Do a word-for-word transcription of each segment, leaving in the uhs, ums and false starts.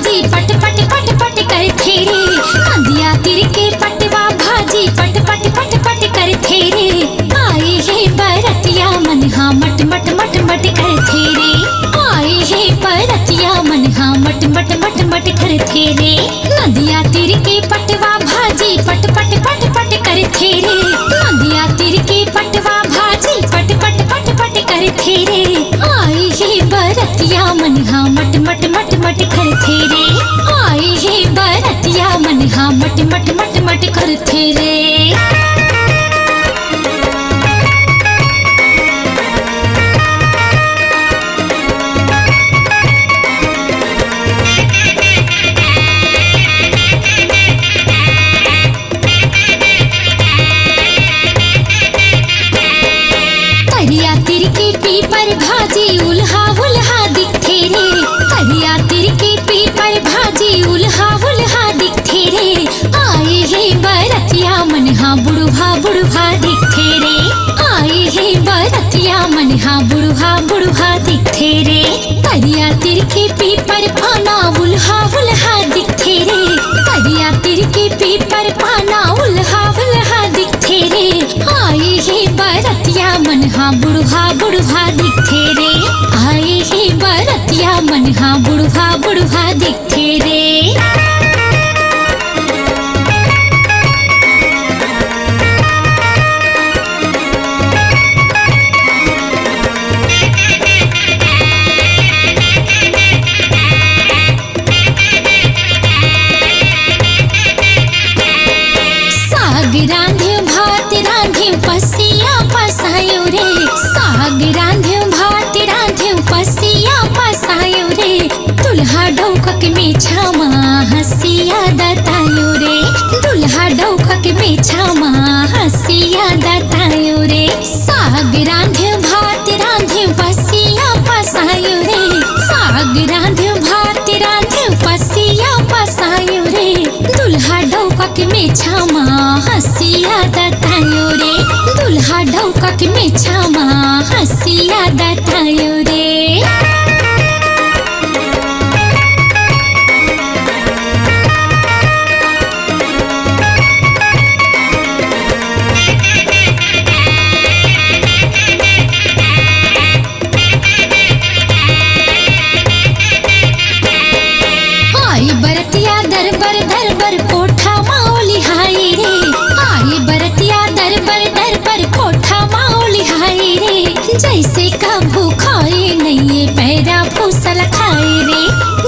जी पट पट पट पट करथे रे, नदिया तीर के पटवा भाजी पट पट पट पट करथे रे। आए हे बरतिया मन हा मट मट मट मट करथे रे। आए हे बरतिया मन हा मट मट मट मट करथे रे। नदिया तीर के पटवा भाजी पट पट पट पट करथे रे। नदिया तीर के पटवा भाजी पट पट पट पट करथे रे। आए हे बरतिया मन हा मट मट मट मट करथे रे। आए हे बरतिया मन हा मट मट मट मट करथे रे। करिया तीर के पीपर भाजी उल्हा उल्हा दिखथे रे। करिया तीर के पीपर भाजी उल्हा उल्हा दिखथे रे। आए हे बरतिया मन हा बुढ़वा बुढ़वा दिखथे रे। आए हे बरतिया मन हा बुढ़वा बुढ़वा दिखथे रे। करिया तीर के पीपर पाना उल्हा उल्हा दिखथे रे। करिया तीर के पीपर पाना उल्हा उल्हा दिखथे रे। आए हे बरतिया मन हा बुढ़वा बुढ़वा दिखथे रे। आए हे बरतिया मन हा बुढ़वा बुढ़वा दिखथे रे। साग रांधेव, भात रांधेव, पसिया पसायो रे। साग रांधेव, भात रांधेव, पसिया पसायो रे। दुल्हा डौका के मेछा मा हंसिया दतायो रे। दुल्हा डौका के मेछा मा हंसिया दतायो रे। साग रांधेव, भात रांधेव, पसिया पसायो रे। साग रांधेव, भात रांधेव, पसिया पसायो रे। दुल्हा डौका के मेछा मा हंसिया दतायो रे। दुल्हा डौका के मेछा मा हंसिया दतायो रे। आई बरतिया दरबर दरबर कोठा मा ओलिहाई रे। आई बरतिया दरबर दरबर कोठा मा ओलिहाई रे। जैसे कभू खाए नइये पैरा भूसल खाए रे।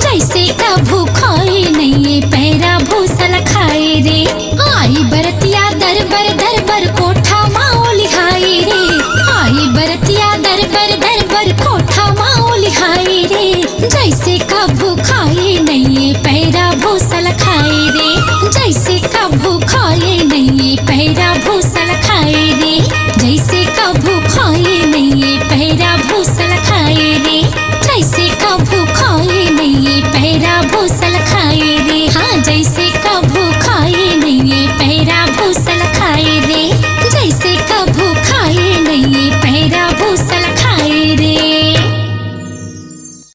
जैसे कभू खाए नइये पैरा भूसल खाए रे। आई बरतिया दरबर दरबर कोठा मा ओलिहाई रे। आई बरतिया दरबर दरबर कोठा मा ओलिहाई रे। जैसे कभू खाए नइये पैरा भूसल खाए रे। जैसे कभू खाए नइये पैरा भूसल खाए रे। जैसे कभू खाए नइये पैरा भूसल खाए रे। जैसे कभू खाए नइये पैरा भूसल खाए